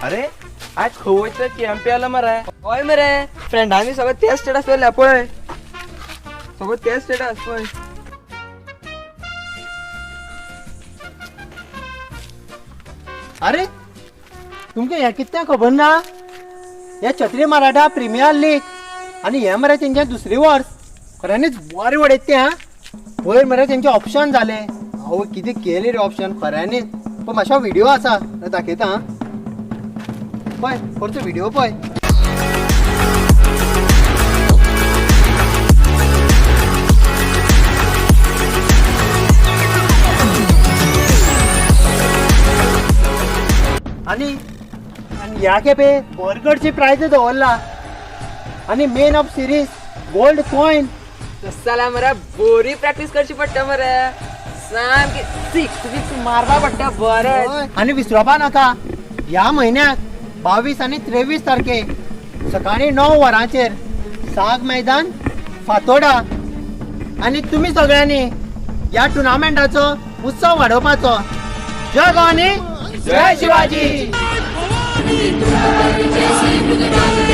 अरे आज खंय वयता कॅम्प आला मरे. हय मरे, फ्रेंडांनी सगळं तेच स्टेटस दवरल्या पळय, सगळं तेच स्टेटस पळय. अरे, तुमकां हें कितें खबर ना? हे छत्री मराठा प्रिमियर लीग आनी हे मरे तेंचे दुसरे वर्स. खऱ्यांनीच बरें वडयता ते. आं, पयर मरे तेंचे ऑप्शन जालें. आवय, कितें केलें रे ऑप्शन, खऱ्यांनीच. पळय, मातसो व्हिडियो आसा, दाखयता आं. पळय, परतो व्हिडियो पळय. आनी आनी ह्या खेपे बरगडची प्रायज दवरला आनी man of series gold coin. तस जाल्यार मरे बरी प्रॅक्टीस करची पडटा मरे, सामकी सिक्स बिक्स मारपा पडटा बरें. आनी विसरोपा नाका, ह्या म्हयन्याक 22 आनी 23 तारखे सकाळी 9 वरांचेर साग मैदान, फातोडा. आनी तुमी सगळ्यांनी ह्या टुर्नामेंटाचो उत्सव वाडोवपाचो. जय भवानी, जय शिवाजी. जय श्री